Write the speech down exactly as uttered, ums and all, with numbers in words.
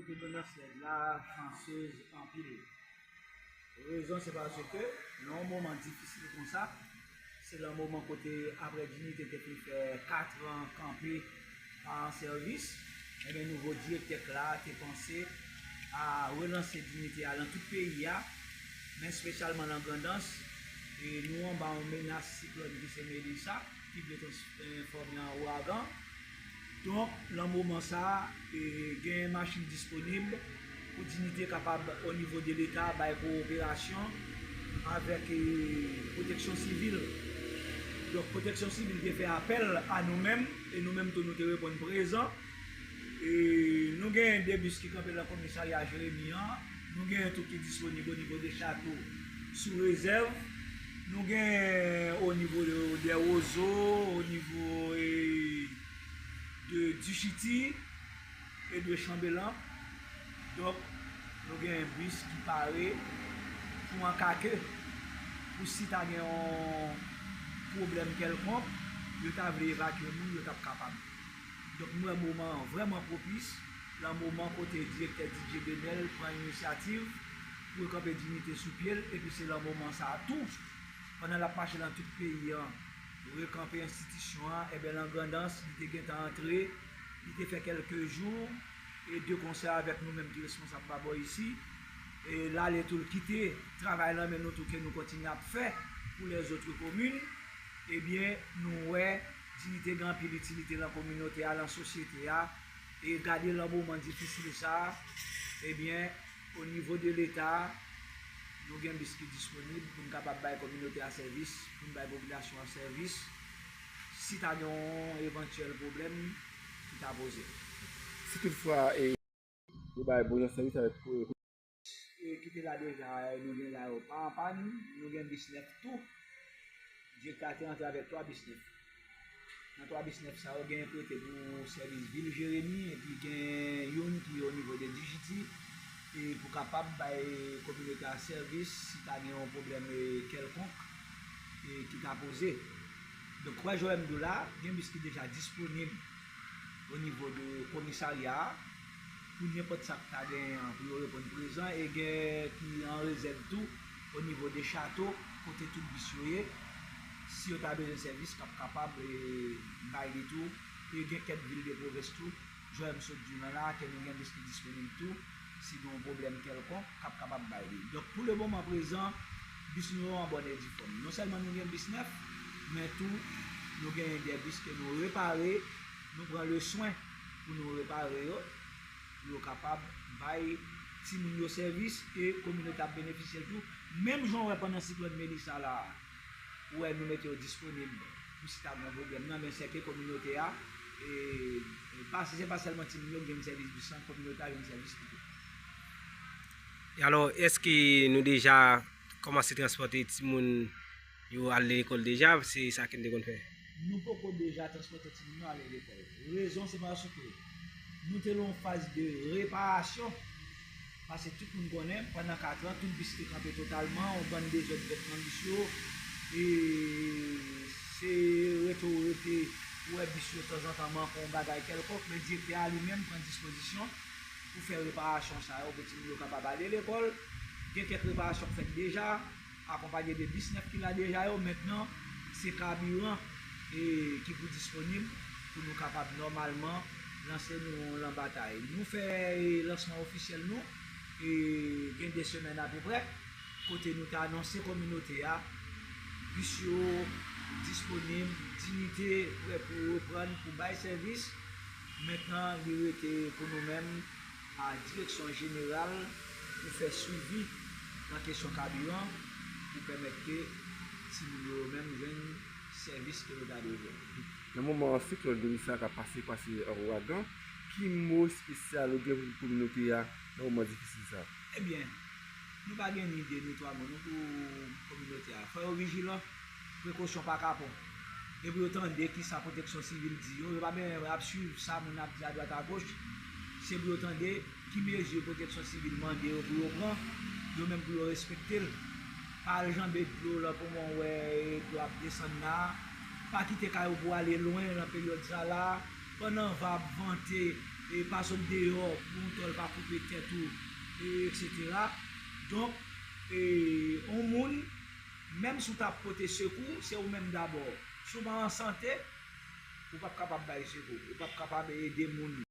Endepandans lèd la, chansez anpil. Rezon se paske nan yon moman difisil konsa, se nan moman kote apre Dinite te fin fè kat an kanpe pa an sèvis, ebyen nouvo direktè k la te panse a relanse Dinite a nan tout peyi a, men espesyalman nan Grandans. E nou anba yon menas siklòn ki se Melissa, ki vle transfòme an ouragan. Donk, nan moman sa a, e, gen machin disponib pou Dinite kapab, o nivo de Leta, bay kowoperasyon avèk, e, Pwoteksyon Sivil. Donk, Pwoteksyon Sivil te fè apèl a nou menm, e nou menm tou nou te reponn prezan. E, nou gen de bis ki kanpe nan komisarya Jeremi an, nou gen tou ki disponib o nivo de Chato sou rezèv, nou gen o nivo de, de Wozo, o nivo, e, de Dichiti e de Chanbelan. Donk, nou gen bis ki pare pou an ka ke, pou si ta gen yon pwoblèm kèlkonk, yo ta vle evakye moun, yo t ap kapab. Donk, m wè moman an vrèman pwopis, nan moman kote direktè Didier Benel pran inisyativ pou l kanpe Dinite sou pye l, epi se nan moman sa a tou, pandan l ap mache nan tout peyi an, rekanpe enstitisyon an, ebyen, nan Grandans, li te gentan antre, li te fè kèlke jou, e de konsè avèk nou menm ki responsab pa bò isi, e l ale tou l kite travay nan men nou tou ke nou kontinye ap fè pou lèzòt komin, ebyen, nou wè Dinite gen anpil itilite nan kominote a, nan sosyete a, e gade nan moman difisil sa a, ebyen, o nivo de Leta, nou gen bis ki disponib pou n kapab bay kominote a sèvis, pou n bay popilasyon an sèvis, si ta gen yon evantyèl pwoblèm ki ta poze. Si toutfwa, e, yo bay bon jan sèvis avèk, e, e, ki te la deja, e, nou gen la yo pa an pàn, nou gen bis nèf tou. Direktè a te antre avèk twa bis nèf. Nan twa bis nèf sa yo, gen prete pou sèvis vil Jeremi, epi gen youn ki o nivo de Dichiti, e pou kapab bay kominote a sèvis si ta gen yon pwoblèm, e, kèlkonk, e, ki ta poze. Donk, kwè Joël m di w la, gen bis ki deja disponib o nivo de komisarya a, pou nenpòt sa k ta genyen an, pou yo reponn prezan, e gen ki an rezèv tou o nivo de Chato, kote tout bis yo ye. Si yo ta bezwen sèvis, k ap kapab, e, bay li tou. E gen kèk vil de pwovens tou, jan m sot di w lan la, ke nou gen bis ki disponib tou, si gen yon pwoblèm kèlkonk, k ap kapab bay li. Donk, pou le moman prezan, bis nou yo an bòn e di fòm. Non sèlman nou gen bis nèf, men tou, nou gen de bis ke nou repare, nou pran le swen pou nou repare yo, pou yo kapab bay timoun yo sèvis e kominote ap benefisye l tou. Menm jan w wè pandan siklòn Melissa la a, ou wè nou mete yo disponib pou si ta gen yon pwoblèm nan, men sèke kominote a, e, e pa, se pa sèlman timoun yo ki jwenn sèvis bis lan, kominote a jwenn sèvis li tou. E alò, èske nou deja kòmanse transpòte timoun yo al lekòl deja, se sa ke n te konn fè? Nou poko deja transpòte timoun yo ale lekòl. Rezon se paske nou te nan yon faz de reparasyon. Paske tout moun konnen, pandan kat an, tout bis te kanpe totalman, yon bann dezòd fèt nan bis yo. E se rete w rete, ou wè bis yo tanzantan manke yon bagay kèlkonk, men direktè a li menm pran dispozisyon pou fè reparasyon sa yo, pou timoun yo kapab ale lekòl. Gen kèk reparasyon k fèt deja, akonpaye de bis nèf ki la deja yo. Mentnan, se kabiran, e, ki pou disponib pou nou kapab nòmalman lanse nou lan batay. Nou fè, e, lansman ofisyèl nou, e, gen de semèn apeprè, kote nou te anonse kominote a, bis yo disponib, Dinite prè pou reprann, pou bay sèvis. Mentnan, li rete pou nou menm a Direksyon Jeneral pou fè swivi nan kesyon kabiran pou pèmèt ke timoun yo menm jwenn sèvis ke yo ta dwe jwenn. Nan moman siklòn Melissa k ap pase, pase an ouragan, ki mo espesyal ou gen pou kominote a nan moman difisil sa a? Ebyen, nou pa gen ni de ni twa mo non pou kominote a. Fò yo vijilan, prekosyon pa kapon. E pou yo tande kisa Pwoteksyon Sivil di yo, yo pa bezwen ap swiv sa moun ap di adwat agoch. Se pou yo tande ki mezi Pwoteksyon Sivil mande yo pou yo pran, yo menm pou yo respekte l. Pa al janbe dlo lan pou mwen wè dlo ap desann la. Pa kite kay ou pou ale lwen lan peryòd sa la. Pandan van ap vante, e pa sot deyò pou yon tòl pa koupe tèt ou, e, etsetera. Donk, e, yon moun, menm si w t ap pote sekou, se ou menm dabò. Si w pa an sante, ou p ap kapab bay sekou, ou p ap kapab ede moun.